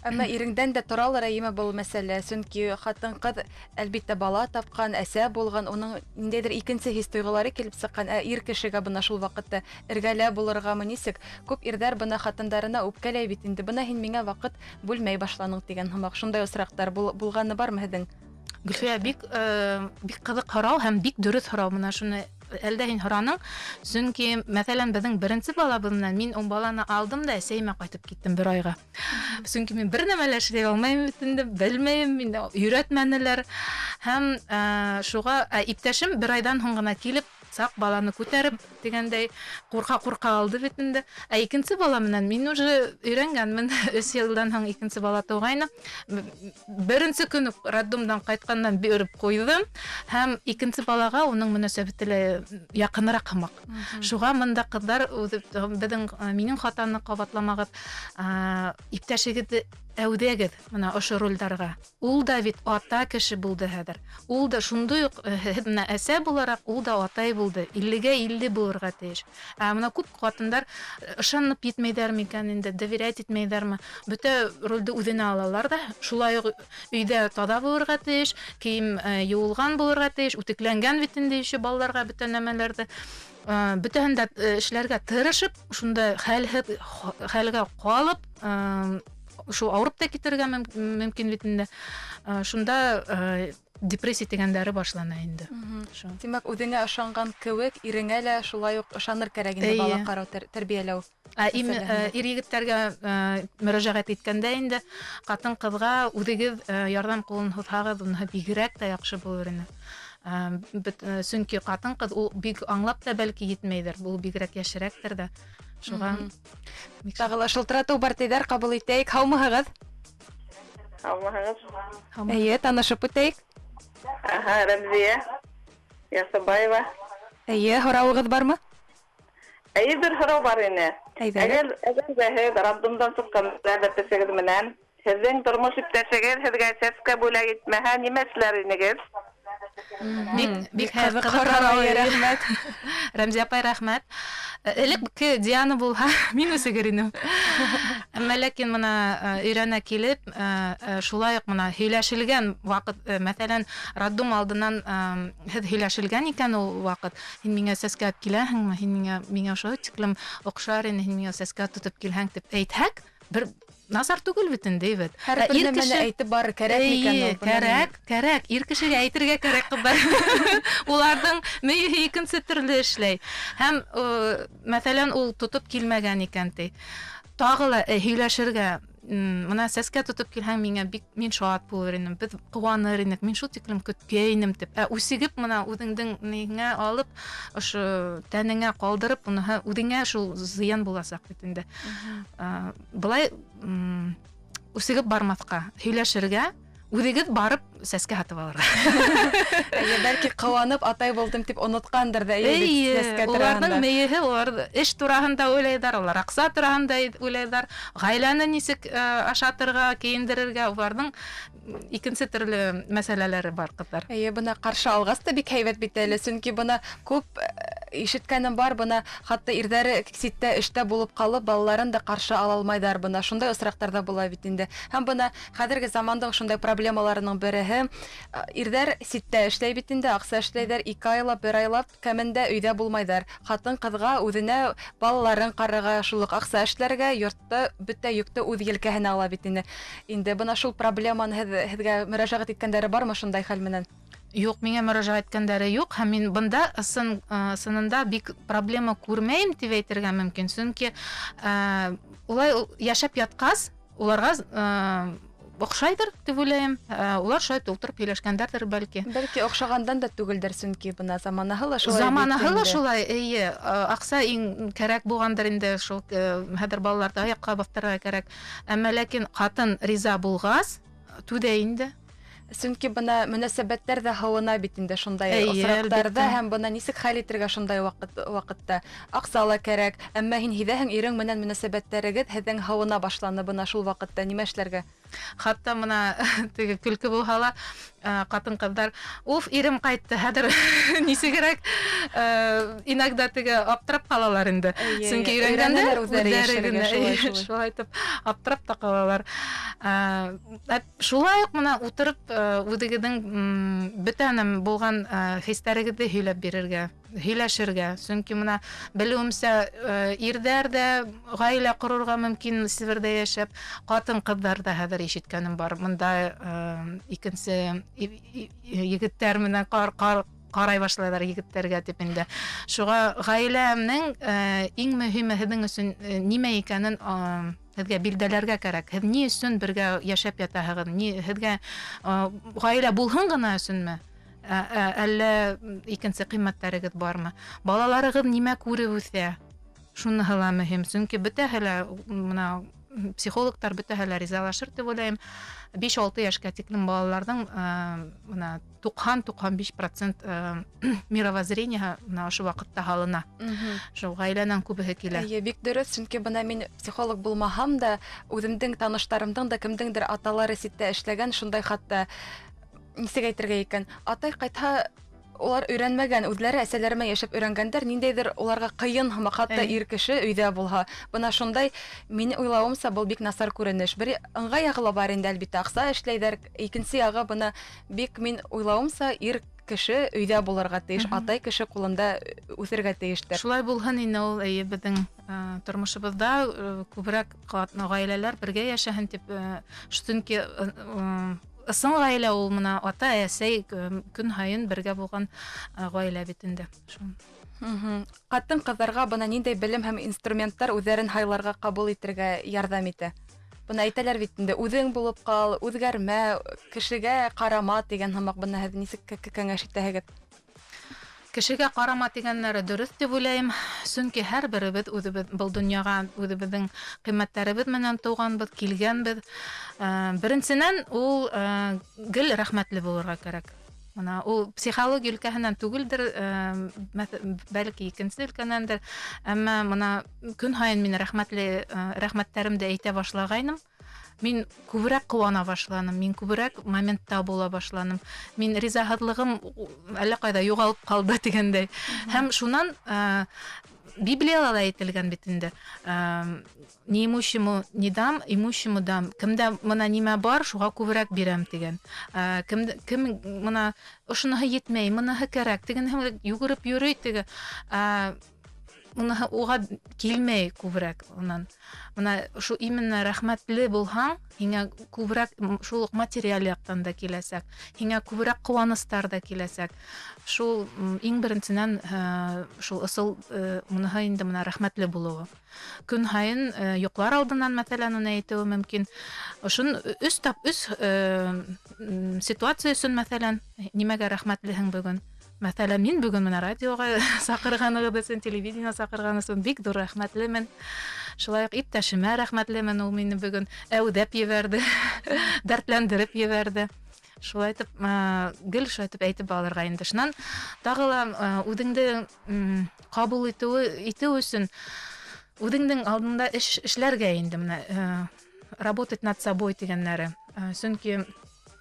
Әммә иреңдән дә торалыр әйеме был мәсьәлә, сөнки ҡатын-ҡыҙ әлбиттә бала тапҡан, әсә булған, уның ниндәйҙер икенсе хис тойғолары килеп сыҡҡан, ә ир кешегә бына шул ваҡытта эргәлә булырғамы нисек? Күп ирҙәр бына ҡатындарына үпкәләй бит инде, бына һин миңә ваҡыт бүлмәй башланың тигән һымаҡ. Шундай осраҡтар булғаны бармы һеҙҙең? Гөлфиә, бик ҡыҙыҡ һорау һәм бик дөрөҫ һорау. Бына шуны әлдә һин һораның, сөнки мәҫәлән беҙҙең беренсе балабыҙ менән мин ун баланы алдым да әсәйемә ҡайтып киттем бер айға. Сөнки мин бер нәмә лә эшләй алмайым бит инде, белмәйем, мине өйрәтмәнеләр. Һәм шуға иптәшем бер айҙан һуң ғына килеп, саҡ баланы күтәреп тигәндәй ҡурҡа-ҡурҡа алды бит инде. Ә икенсе бала менән мин уже өйрәнгәнмен. 3 йылдан һуң икенсе бала тыуғайны. Беренсе көн үк роддомдан ҡайтҡандан биреп ҡуйҙым. Һәм икенсе балаға уның мөнәсәбәте лә яҡыныраҡ һымаҡ. Шуға мында ҡыҙҙар беҙҙең минең хатаны ҡабатламағыҙ, иптәшегеҙҙе әүҙәгеҙ мына ошо ролдарға. Ул да бит ата кеше булды хәҙер. Ул да шундай уҡ һеҙ менән әсә булараҡ, ул да атай булды. 50-гә 50 булырға тейеш. Ә мына күп ҡатындар ышанып етмәйҙәр микән инде, доверять итмәйҙәрме? Бөтә ролде үҙенә алалар ҙа, шулай уҡ өйҙә таҙа булырға тейеш, кейем йыуылған булырға тейеш, үтекләнгән бит инде еще балаларға бөтә нәмәләрҙе. Бөтәһен дә эшләргә тырышып, шунда хәлгә ҡалып, шул ауырып та китергә мөмкин бит инде. Шунда депрессия тигәндәре башлана инде. Тимәк, үҙеңә ышанған кеүек, иреңә лә шулай уҡ ышаныр кәрәк инде бала ҡарау, тәрбиәләү. Ир егеттәргә мөрәжәғәт иткәндә инде ҡатын-ҡыҙға үҙегеҙ ярҙам ҡулын һуҙһағыҙ, уныһы бигерәк тә яҡшы булыр ине. Сөнки ҡатын-ҡыҙ ул бик аңлап та бәлки етмәйҙер, ул бигерәк йәшерәктер ҙә. Шуға тағы ла шылтыратыу бар тиҙәр, ҡабул итәйек. Һаумыһығыҙ? Һаумыһығыҙ. Эйе, танышып үтәйек. Аха, Рәмзиә Ясыбаева. Эйе, һорауығыҙ бармы? Эйе, бер һорау бар ине. Әгәр ҙә һеҙ роддомдан сыҡҡан бәпесегеҙ менән һеҙҙең тормош иптәшегеҙ һеҙгә сәскә бүләк итмәһә, нимә эшләр инегеҙ? Бик ҡыҙыҡ һорау, рәхмәт. Рәмзиә апай, рәхмәт. Элекке Диана булһа, мин үсегер инем. Әммә ләкин мына өйрәнә килеп, шулай уҡ мына һөйләшелгән ваҡыт, мәҫәлән, роддом алдынан һеҙ һөйләшелгән икән ул ваҡыт, һин миңә сәскә алып киләһеңме, һин миңә ошо тиклем оҡшар ине, һин миңә сәскә тотоп килһәң тип әйтһәк, бер насар түгел бит инде, бит. Һәр бер нәмәне әйтеп барыр кәрәк микән ул? Кәрәк, кәрәк. Ир кешегә әйтергә кәрәк, ҡыҙҙар. Уларҙың мейеһе икенсе төрлө эшләй. Һәм, мәҫәлән, ул тотоп килмәгән икән ти. Тағы ла һөйләшергә, мына сәскә тотоп килһәң, миңә бик мин шат булыр инем, беҙ ҡыуаныр инек, мин шул тиклем көткәйнем тип. Ә үсегеп мына үҙеңдең ниңә алып, ошо тәнеңә ҡалдырып, уныһы үҙеңә шул зыян буласаҡ бит инде. Былай үсегеп бармаҫҡа, һөйләшергә, үҙегеҙ барып сәскә һатып алырға. Әйе, бәлки ҡыуанып атай булдым тип онотҡандыр ҙа, әйе, бит сәскә тураһында. Уларҙың мейеһе, улар эш тураһында уйлайҙар, улар аҡса тураһында уйлайҙар, ғаиләне нисек ашатырға, кейендерергә, уларҙың икенсе төрлө мәсьәләләре бар, ҡыҙҙар. Әйе, бына ҡаршы алғас та бик һәйбәт бит әле, сөнки бына күп ишеткәнем бар, бына хатта ирҙәре ситтә эштә булып ҡалып, балаларын да ҡаршы ала алмайҙар, бына шундай осраҡтар ҙа була бит инде. Һәм бына хәҙерге замандың шундай проблемаларының береһе, ирҙәр ситтә эшләй бит инде, аҡса эшләйҙәр, 2 айлап, 1 айлап кәмендә өйҙә булмайҙар. Ҡатын-ҡыҙға үҙенә балаларын ҡарарға, шул уҡ аҡса эшләргә, йортта бөтә йөктө үҙ елкәһенә ала бит инде. Инде бына шул проблеманы һеҙгә мөрәжәғәт иткәндәре бармы шундай хәл менән? Юҡ, миңә мөрәжәғәт иткәндәре юҡ, һәм мин бында ысынында бик проблема күрмәйем тип әйтергә мөмкин, сөнки улай йәшәп ятҡас, уларға оҡшайҙыр тип уйлайым. Улар шулай ултырып һөйләшкәндәрҙер бәлки. Бәлки оҡшағандан да түгелдер, сөнки бына заманаһы ла шулай. Заманаһы ла шулай, эйе. Аҡса иң кәрәк булғандыр инде, шул хәҙер балаларҙы аяҡҡа баҫтырырға кәрәк. Әммә ләкин ҡатын риза булғас, түҙә инде. Сөнки бына мөнәсәбәттәр ҙә һыуына бит инде шундай осраҡтарҙа, һәм бына нисек хәл итергә шундай ваҡытта. Аҡса ла кәрәк, әммә һин һиҙәһең ирең менән мөнәсәбәттәрегеҙ һеҙҙең һыуына башланы, бына шул ваҡытта нимә эшләргә? Хатта мына теге көлкө булһа ла, ҡатын-ҡыҙҙар, уф, ирем ҡайтты, хәҙер нисегерәк, иногда теге аптырап ҡалалар инде. Сөнки өйрәнгәндәр үҙҙәре генә шулай итеп аптырап та ҡалалар. Шулай уҡ мына ултырып үҙегеҙҙең бөтә нәмә булған хистәрегеҙҙе һөйләп бирергә, һөйләшергә. Сөнки мына белеүемсә, ирҙәр ҙә ғаилә ҡорорға мөмкин Себерҙә йәшәп, ҡатын-ҡыҙҙар ҙа хәҙер ишеткәнем бар. Мында икенсе егеттәр менән ҡарай башлайҙар егеттәргә тип инде. Шуға ғаиләмдең иң мөһиме һеҙҙең өсөн нимә икәнен һеҙгә билдәләргә кәрәк. Һеҙ ни өсөн бергә йәшәп ятаһығыҙ? Ни һеҙгә ғаилә булһын ғына өсөнмө? Әллә икенсе ҡиммәттәрегеҙ бармы? Балаларығыҙ нимә күреп үҫә? Шуныһы ла мөһим. Сөнки бөтәһе лә мына психологтар бөтәһе лә ризалашыр тип уйлайым. 5-6 йәшкә тиклем балаларҙың мына 90-95% мировоззрение мына ошо ваҡытта һалына. Шул ғаиләнән күбеһе килә. Эйе, бик дөрөҫ, сөнки бына мин психолог булмаһам да, үҙемдең таныштарымдың да кемдеңдер аталары ситтә эшләгән, шундай хатта нисек әйтергә икән, атай ҡайтһа, улар өйрәнмәгән, үҙләре әсәләре менән йәшәп өйрәнгәндәр, ниндәйҙер уларға ҡыйын һымаҡ, хатта ир кеше өйҙә булһа. Бына шундай, мин уйлауымса, был бик насар күренеш. Бер ыңғай яғы ла бар инде, әлбиттә, аҡса эшләйҙәр. Икенсе яғы бына бик мин уйлауымса, ир кеше өйҙә булырға тейеш, атай кеше ҡулында үҫергә тейештер. Шулай булһын ине ул, эйе, беҙҙең тормошобоҙҙа күберәк ғаиләләр бергә йәшәһен тип, сөнки ысын ғаилә ул мына ата, әсәй көн һайын бергә булған ғаилә бит инде. Ҡатын-ҡыҙҙарға бына ниндәй белем һәм инструменттар үҙҙәрен һайларға, ҡабул итергә ярҙам итә? Бына әйтәләр бит инде, үҙең булып ҡал, үҙгәрмә, кешегә ҡарама тигән һымаҡ, бына һеҙ нисек кәңәш итәһегеҙ? Кешегә ҡарама тигәннәре дөрөҫ тип уйлайым, сөнки һәр беребеҙ үҙебеҙ был донъяға үҙебеҙҙең ҡиммәттәребеҙ менән тыуғанбыҙ, килгәнбеҙ. Беренсенән, ул гел рәхмәтле булырға кәрәк. Мына ул психология өлкәһенән түгелдер, бәлки икенсе өлкәнәндер, әммә мына көн һайын мин рәхмәттәремде әйтә башлағайным. Мин күберәк ҡыуана башланым, мин күберәк моментта була башланым. Мин ризаһыҙлығым әллә ҡайҙа юғалып ҡалды тигәндәй. Һәм шунан Библияла ла әйтелгән бит инде. Неимущему не дам, имущему дам. Кемдә мына нимә бар, шуға күберәк бирәм тигән. Кем мына ошоноһо етмәй, мыныһы кәрәк тигән, йүгереп йөрөй теге. Уныһы уға килмәй күберәк унан. Мына шул именно рәхмәтле булһаң, һиңә күберәк шул уҡ материаль яҡтан да киләсәк, һиңә күберәк ҡыуаныстар ҙа киләсәк. Шул иң беренсенән шул ысул уныһы инде мына рәхмәтле булыуы. Көн һайын йоҡлар алдынан, мәҫәлән, уны әйтеүе мөмкин. Ошон өс ситуация өсөн, мәҫәлән, нимәгә рәхмәтлеһең бөгөн? Мәҫәлән, мин бөгөн мына радиоға саҡырғанығыҙ өсөн, телевидение саҡырған өсөн бик ҙур рәхмәтлемен. Шулай уҡ иптәшемә рәхмәтлемен, ул мине бөгөн әүҙәп ебәрҙе, дәртләндереп ебәрҙе. Шулай итеп, гел шулай итеп әйтеп алырға инде. Шунан тағы ла үҙеңде ҡабул итеү өсөн үҙеңдең алдында эшләргә инде, мына работать над собой тигәннәре. Сөнки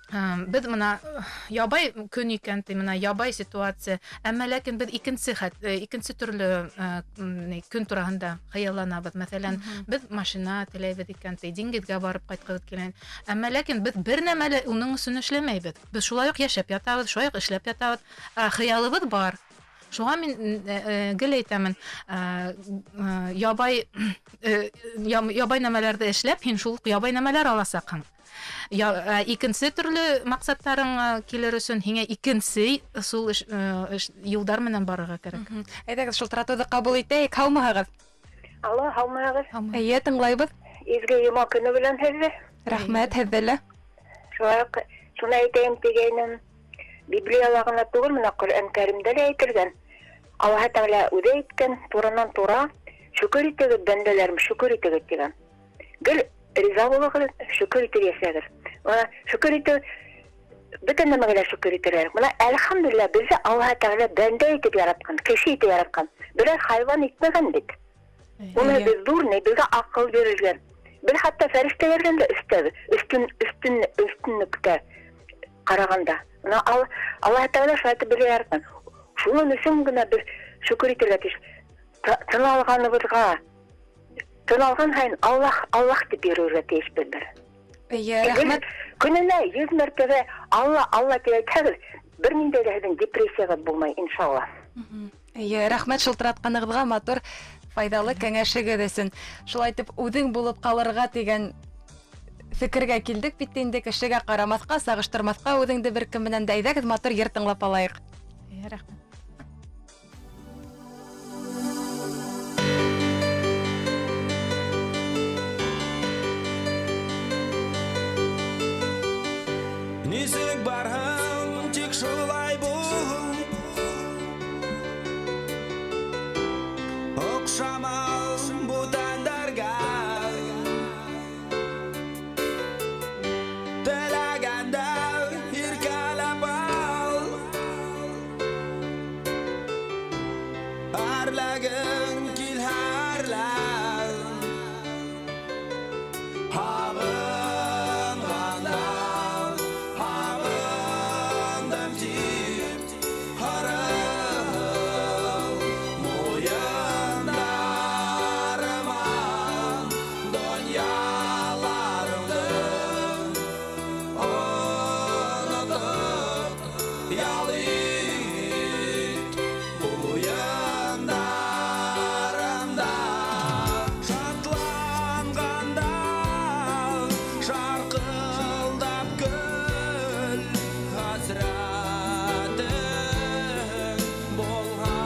беҙ мына ябай көн икән, мына ябай ситуация, әммә ләкин беҙ икенсе төрлө көн тураһында хыялланабыҙ. Мәҫәлән, беҙ машина теләйбеҙ икән, диңгеҙгә барып ҡайтҡыбыҙ килә. Әммә ләкин беҙ бер нәмә лә уның өсөн эшләмәйбеҙ. Беҙ шулай уҡ йәшәп ятабыҙ, шулай уҡ эшләп ятабыҙ. Хыялыбыҙ бар. Шуға мин гел әйтәмен, ябай нәмәләрҙе эшләп, һин шул уҡ ябай нәмәләр аласаҡһың. Икенсе төрлө маҡсаттарың килер өсөн һиңә икенсе шул юлдар менән барырға кәрәк. Әйҙәгеҙ, шылтыратыуҙы ҡабул итәйек. Һаумыһығыҙ? Алло, һаумыһығыҙ. Эйе, тыңлайбыҙ. Изге йома көнө белән һеҙҙе. Рәхмәт, һеҙҙе лә. Шулай уҡ шуны әйтәйем тигәйнем. Библияла ғына түгел, мына Ҡөрьән Кәримдә лә әйтелгән. Аллаһ Тәғәлә үҙе әйткән, туранан тура, шөкөр итегеҙ, бәндәләрем, шөкөр итегеҙ тигән. Гел риза булығыҙ, шөкөр итеп йәшәгеҙ. Шөкөр итеү Бөтә нәмәгә лә шөкөр итергә. Бына әлхәмдүлилләһ, беҙҙе Аллаһ Тәғәлә бәндә итеп яратҡан, кеше итеп яратҡан. Берәр хайван итмәгән бит. Уны беҙ ҙур ни, беҙгә аҡыл бирелгән. Беҙ хатта фәрештәләрҙән дә өҫтәбеҙ, өҫтөнлөктә ҡарағанда. Бына Аллаһ Тәғәлә шулай итеп беҙгә яратҡан. Шуның өсөн генә беҙ шөкөр итергә тейеш. Тын алғаныбыҙға, тын алған һайын Аллаһ, Аллаһ тип йөрөргә тейешбеҙ бер. Эйе, рәхмәт. Көнөнә 100 мәртәбә Алла, Алла тип әйтһәгеҙ, бер ниндәй ҙә һеҙҙең депрессияғыҙ булмай, иншалла. Эйе, рәхмәт шылтыратҡанығыҙға, матур, файҙалы кәңәшегеҙ өсөн. Шулай итеп, үҙең булып ҡалырға тигән фекергә килдек бит инде, кешегә ҡарамаҫҡа, сағыштырмаҫҡа үҙеңде бер кем менән дә. Әйҙәгеҙ, матур йыр тыңлап алайыҡ. Эйе, рәхмәт. Нисек барһаң, тик шулай бул. Оҡшамал бүтәндәргә. Теләгәндә иркәләп ал. Әрләгең килһә әрлә. Һағынғанда һағындым тип һарыл муйындарыма донъяларыңды онотоп ял ит ҡуйындарымда. Шатланғанда шарҡылдап көл, хәсрәтең булһа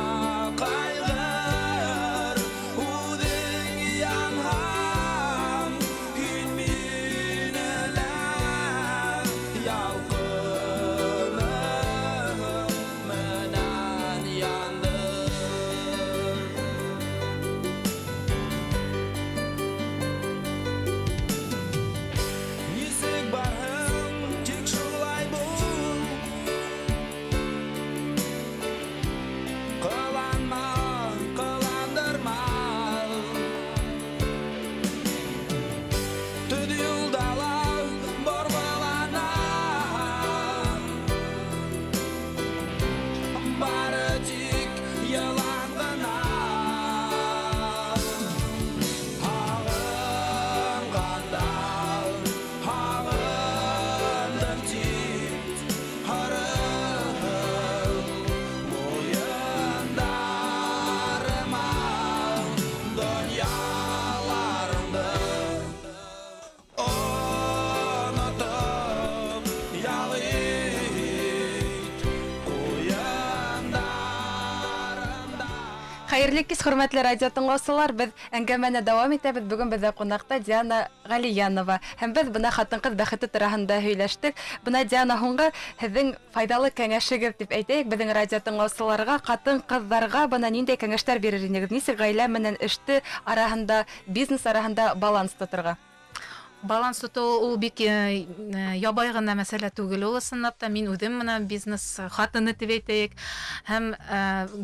ҡайғыр, үҙең янһаң, һин мине лә ялҡыным менән яндыр. Нисек барһаң, тик шулай бул. Ҡыланма, ҡыландырма. Төҙ юлда ла борғолана. Бары тик йылан ғына. Һағынғанда һағындым тип һарыл муйындарыма донъяларыңды онотоп ял ит ҡуйындарымда. Хәйерле кис, хөрмәтле радио тыңлаусылар, беҙ әңгәмәне дауам итәбеҙ. Бөгөн беҙҙә ҡунаҡта Диана Ғәлиянова. Һәм беҙ бына ҡатын-ҡыҙ бәхете тураһында һөйләштек. Бына Диана, һуңғы һеҙҙең файҙалы кәңәшегеҙ тип әйтәйек беҙҙең радио тыңлаусыларға, ҡатын-ҡыҙҙарға бына ниндәй кәңәштәр бирер инегеҙ? Нисек ғаилә менән эште араһында, бизнес араһында баланс тоторға? Баланс тотоу ул бик ябай ғына мәсьәлә түгел. Ул ысынлап та мин үҙем бына бизнес хатыны тип әйтәйек. Һәм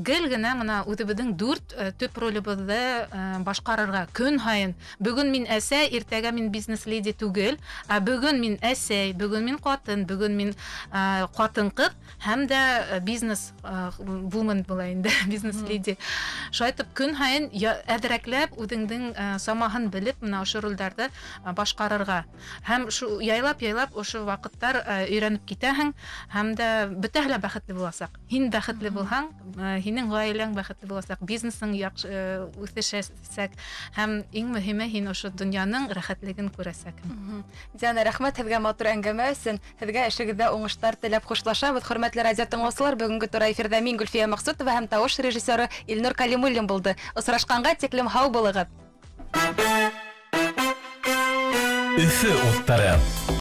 гел генә бына үҙебеҙҙең 4 төп ролебеҙҙе башҡарырға көн һайын. Бөгөн мин әсәй, иртәгә мин бизнес леди түгел, ә бөгөн мин әсәй, бөгөн мин ҡатын, бөгөн мин ҡатын-ҡыҙ һәм дә бизнес вумен була инде, бизнес леди. Шулай итеп көн һайын әҙерәкләп үҙеңдең самаһын белеп бына ошо ролдәрҙе башҡарырға. Һәм шу яйлап-яйлап ошо ваҡыттар өйрәнеп китәһең, һәм дә бөтәһе лә бәхетле буласаҡ. Һин бәхетле булһаң, һинең ғаиләң бәхетле буласаҡ, бизнесың яҡшы үҫешәсәк, һәм иң мөһиме һин ошо донъяның рәхәтлеген күрәсәкһең. Диана, рәхмәт һеҙгә матур әңгәмә өсөн. Һеҙгә эшегеҙҙә уңыштар теләп хушлашабыҙ. Хөрмәтле радио тыңлаусылар, бөгөнгө тура эфирҙа мин Гөлфиә Маҡсутова һәм тауыш режиссеры Илнур Калимуллин булды. Осрашҡанға тиклем һау булығыҙ. Өфө уттары.